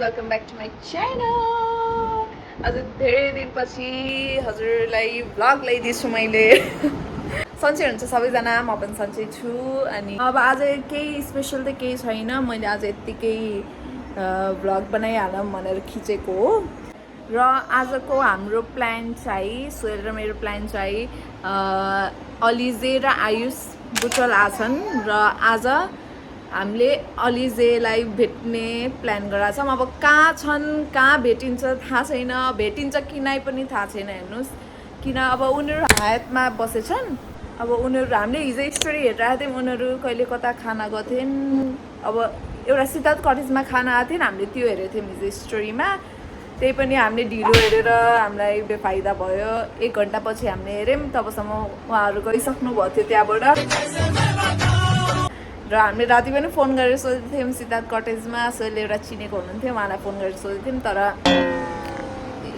Welcome back to my channel. आज धेरै दिनपछि हजुरलाई भ्लग ल्याइदिन्छु मैले। सन्चै हुनुहुन्छ सबैजना, म पनि सन्चै छु। अनि अब आज केही स्पेसल त केही छैन, मैले आज यत्तिकै भ्लग बनाइहालौँ भनेर खिचेको हो। र आजको हाम्रो प्लान चाहिँ सोहेल र मेरो प्लान चाहिँ अलिजे र आयुष बुटवल आछन् र आज हामीले अलिजेलाई भेट्ने प्लान गरेका छौँ। अब कहाँ छन्, कहाँ भेटिन्छ थाहा छैन, भेटिन्छ कि नै पनि थाहा छैन। हेर्नुहोस्, किन अब उनीहरू हायतमा बसेछन्। अब उनीहरू हामीले हिजो स्टोरी हेरिरहेको थियौँ, उनीहरू कहिले कता खाना गएको अब एउटा सिद्धार्थ कटेजमा खाना आएको थियो, हामीले त्यो हेरेको थियौँ हिजो स्टोरीमा। त्यही पनि हामीले ढिलो हेरेर हामीलाई बेफाइदा भयो। 1 घन्टापछि हामीले हेऱ्यौँ, तबसम्म उहाँहरू गइसक्नु भएको थियो त्यहाँबाट। र हामीले राति पनि फोन गरेर सोधेको थियौँ सिद्धार्थ कटेजमा, सोहेलले एउटा चिनेको हुनुहुन्थ्यो, उहाँलाई फोन गरेर सोधेको थियौँ, तर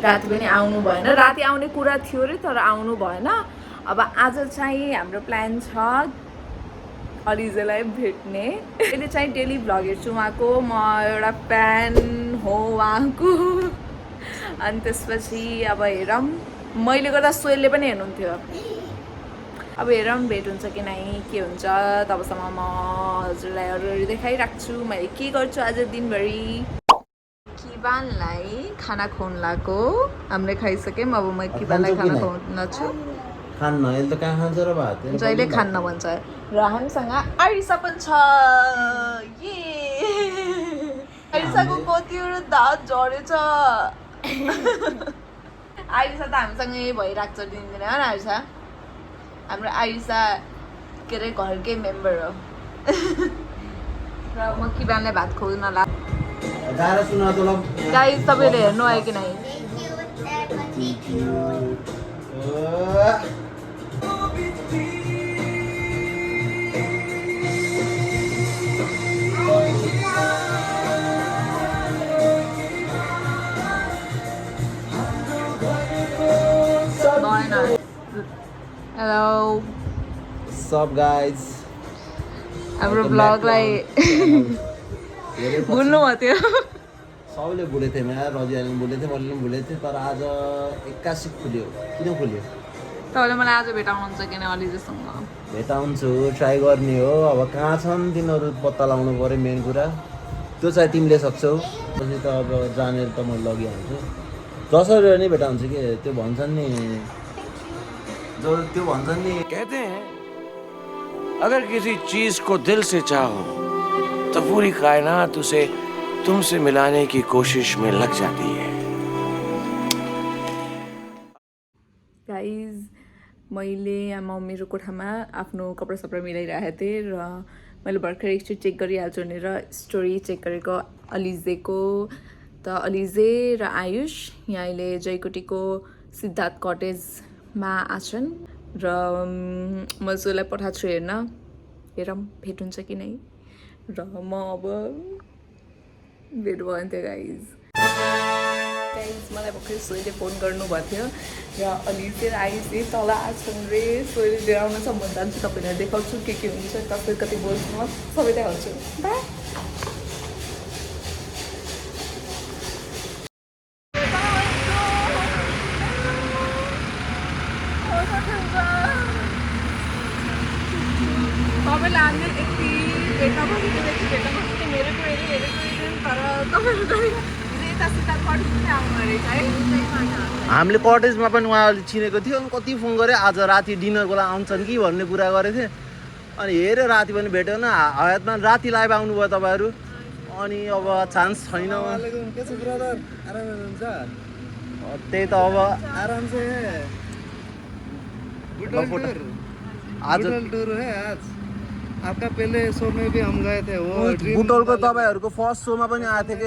राति पनि आउनु भएन। राति आउने कुरा थियो अरे तर आउनु भएन। अब आज चाहिँ हाम्रो प्लान छ अलिजेलाई भेट्ने। अहिले चाहिँ डेली भ्लग हेर्छु उहाँको, म एउटा फ्यान हो उहाँको। अनि त्यसपछि अब हेरौँ, मैले गर्दा सोहेलले पनि हेर्नुहुन्थ्यो। अब हेरौँ भेट हुन्छ कि नै, के हुन्छ। तबसम्म म हजुरलाई अरू देखाइराख्छु मैले के गर्छु आज दिनभरि। किबानलाई खाना खुवाउनु लाग्यो, हामीले खाइसक्यौँ। अब म किबानलाई खाना खुवाउन छु। खान्न यसले त कहाँ खान्छ र भात, जहिले खान्न भन्छ। र हामीसँग आरिसा पनि छ। ये आरिसाको कतिवटा दाँत झरेछ। आरिसा त हामीसँगै भइरहेको छ दिनदिनै, हो आरिसा? हाम्रो आरिसा के अरे घरकै मेम्बर हो। र म किबानलाई भात खुवाउन लाग्छु। गाइस तपाईँले हेर्नु आयो कि नै? हेलो सब गाइज, हाम्रो भ्लगलाई भुल्नु भयो त्यो। सबैले भुलेको थिएँ, यहाँ रजियाले भुलेको थिएँ, मैले पनि भुलेको थिएँ, तर आज 81 खुल्यो। किन खुल्यो? तपाईँले मलाई आज भेटाउनुहुन्छ कि नै अलिजेसँग? भेटाउँछु, ट्राई गर्ने हो। अब कहाँ छन् तिनीहरू पत्ता लगाउनु पऱ्यो, मेन कुरा त्यो चाहिँ तिमीले सक्छौ। पछि त अब जानेर त म लगिहाल्छु, जसरी नै भेटाउँछु कि त्यो भन्छन् नि, त्यो भन्छन् नि, कहते हैं अगर किसी चीज को दिल से चाहो तो पूरी कायनात उसे तुमसे मिलाने की कोशिश में लग जाती है। गाइज, मैले यहाँ मेरो कोठामा आफ्नो कपडा सपडा मिलाइरहेको थिएँ र मैले भर्खर एकचोटि चेक गरिहाल्छु भनेर स्टोरी चेक गरेको अलिजेको। त अलिजे र आयुष यहाँ अहिले जयकोटीको सिद्धार्थ कटेजमा आछन् र म सोलाई पठाएको छु हेर्न। हेरौँ भेट हुन्छ कि नै। र म अब भेट भयो नि त्यो गाइज। मलाई भर्खर सोहेलले फोन गर्नुभएको थियो र अलिजे र आयुषले तल आछन् रे। सोहेल लिएर आउनु छ, म जान्छु, तपाईँलाई देखाउँछु के हुन्छ, कति कति बोल्छु, म सबै देखाउँछु। बाई। तपाईँले हामीले यति भेट्न खोजेको भेट्न मेरो तर तपाईँहरू हामीले कटेजमा पनि उहाँले चिनेको थियो। कति फोन गऱ्यो, आज राति डिनरको लागि आउँछन् कि भन्ने कुरा गरेको थिएँ। अनि हेऱ्यो राति पनि भेट्यो न, हयातमा राति लाइभ आउनुभयो तपाईँहरू। अनि अब चान्स छैन। त्यही त अब आज आपका पहले शो में भी हम गए थे, वो बुटोलको तपाईँहरूको फर्स्ट शोमा पनि आएको थियो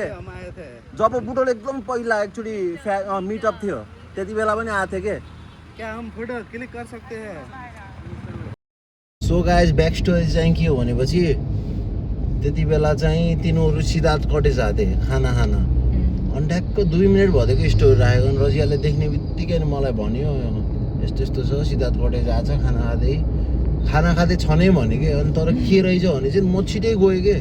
के, जब बुटोल एकदम पहिला एकचोटि मिटअप थियो त्यति बेला पनि आएको थियो के। क्या हम फोटो क्लिक कर सकते हैं? सो गाइज, ब्याक स्टोरी चाहिँ के हो भनेपछि त्यति बेला चाहिँ तिनीहरू सिद्धार्थ कटेज आएको थिए खाना खान। अनि ठ्याक्क 2 मिनट भएदेखि स्टोरी राखेको। रजियाले देख्ने बित्तिकै मलाई भन्यो यस्तो यस्तो छ, सिद्धार्थ कटेज आएछ, खाना खाँदै छ नै भने कि। अनि तर के रहेछ भने चाहिँ म छिटै गएँ कि,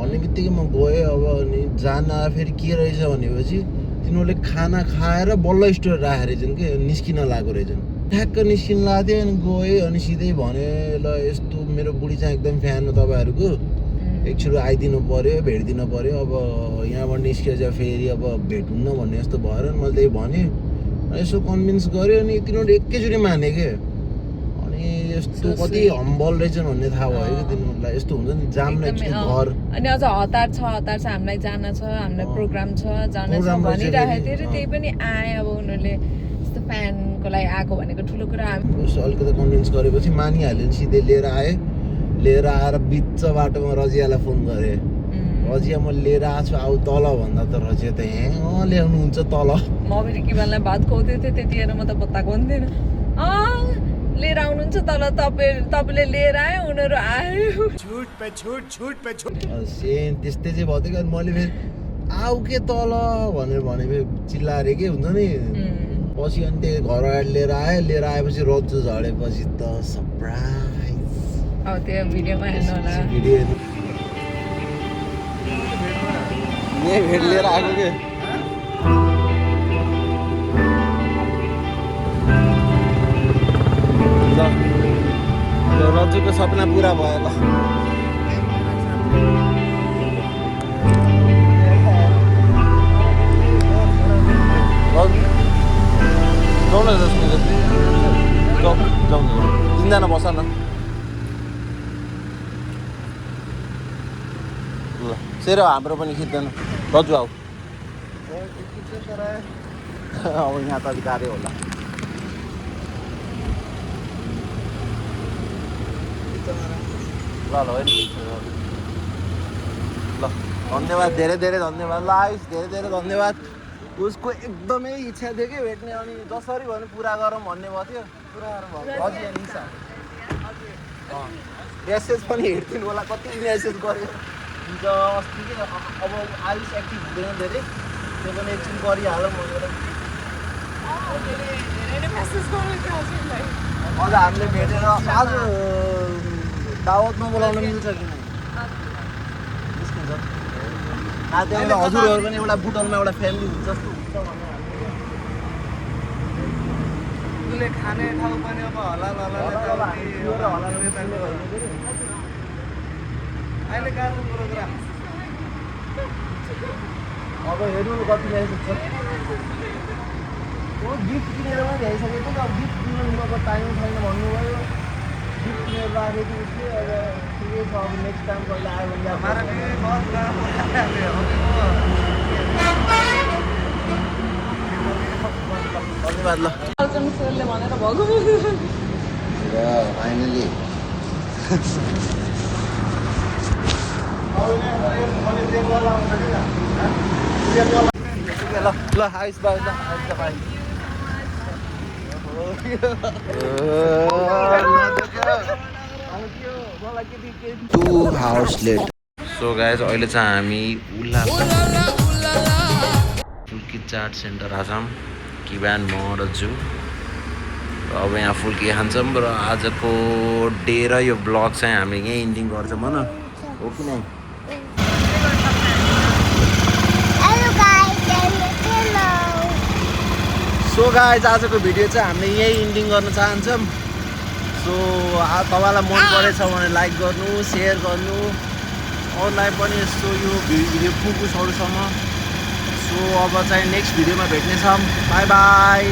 भन्ने बित्तिकै म गएँ अब अनि जान फेरि के रहेछ भनेपछि तिनीहरूले खाना खाएर बल्ल स्टोर राखेको रहेछन् कि निस्किन लागेको रहेछन् ठ्याक्क निस्किन लागेको थियो अनि गएँ अनि सिधै भने ल यस्तो मेरो बुढी चाहिँ एकदम फ्यान हो तपाईँहरूको एकचोटि आइदिनु पऱ्यो भेटिदिनु पऱ्यो अब यहाँबाट निस्केर फेरि अब भेटुन्न भन्ने जस्तो भएर मैले त्यही भनेँ यसो कन्भिन्स गऱ्यो अनि तिनीहरूले एकैचोटि माने के अनि यस्तो कति हम्बल रहेछन् भन्ने थाहा भयो कि तिनीहरूलाई यस्तो हुन्छ नि जाम एकचोटि घर अनि अझ हतार छ हामीलाई जान छ हामीलाई प्रोग्राम छ जान छ प्रोग्राम रहेछ भनिरहेको थियो र फेरि, त्यही पनि आए अब उनीहरूले यस्तो फ्यानको लागि आएको भनेको ठुलो कुरा यसो अलिकति कन्भिन्स गरेपछि मानिहाल्यो नि सिधै लिएर आएर बिच बाटोमा रजियालाई फोन गरेँ रजिया म लिएर आएको छु आऊ तल भन्दा त रजिया त यहाँ ल्याउनुहुन्छ तल म फेरि किबानलाई भात खुवाउँदै थिएँ त्यतिखेर म त बताएको हुन्थेन लिएर आउनुहुन्छ तल तपाईँले लिएर आयो उनीहरू आयो सेम त्यस्तै चाहिँ भयो कि मैले फेरि आऊ के तल भनेर भने फेरि चिल्लाएर के हुन्छ नि पछि अनि त्यही घर अगाडि लिएर आएपछि रज्जु झरेपछि त सरप्राइज अब त्यो भिडियोमा हेर्नु होला भिडियो यही भेट लिएर आएको के ल रज्जुको सपना पुरा भयो ल जाउँ न जाउँ तिनजना बस न ल सेरो हाम्रो पनि खिच्दैन रज्जु आऊ अब यहाँ त अलिक गाह्रै होला ल ल होइन ल धन्यवाद धेरै धेरै धन्यवाद ल आयुष धेरै धेरै धन्यवाद उसको एकदमै इच्छा थियो कि भेट्ने अनि जसरी भने पुरा गरौँ भन्ने भयो थियो पुरा गरौँ हजुर निसा मेसेज पनि हेर्थिनु होला कति मेसेज गर्यो हिजो अस्ति कि अब आयुष एक्टिभ हुँदैन धेरै त्यो पनि एकछिन गरिहालौँ भनेर अझ हामीले भेटेर आज दावतमा बोलाउन मिल्छ कि नै निस्किन्छ त्यहाँबाट हजुरहरू पनि एउटा बुटलमा एउटा फ्यामिली हुन्छ जस्तो हुन्छ भन्ने उसले खाने ठाउँ पनि अब हलाल अहिले कहाँको प्रोग्राम अब हेर्नु न कति ल्याइसक्छ गिफ्ट किनेर पनि ल्याइसकेको अब गिफ्ट किन्नुको टाइम छैन भन्नुभयो गिफ्ट किनेर राखेको उसले अब ठिकै छ अब नेक्स्ट टाइम कहिले आयो भने हमारा भी बहुत काम होता है धन्यवाद ल भनेर भएको फाइनली ल ल आइस बाई ल ice by 2 hours late. So guys, अहिले चाहिँ हामी फुल्की चाट सेन्टर आछौँ किबान म र जु अब यहाँ फुल्की खान्छौँ र आजको डे र यो ब्लग चाहिँ हामी यहीँ इन्डिङ गर्छौँ होइन हो कि नै सो गाइज आजको भिडियो चाहिँ हामीले यहीँ इन्डिङ गर्न चाहन्छौँ सो तपाईँलाई मन परेछ भने लाइक गर्नु सेयर गर्नु अरूलाई पनि यस्तो यो भिडियो पुगोस् सो अब चाहिँ नेक्स्ट भिडियोमा भेट्नेछौँ बाई बाई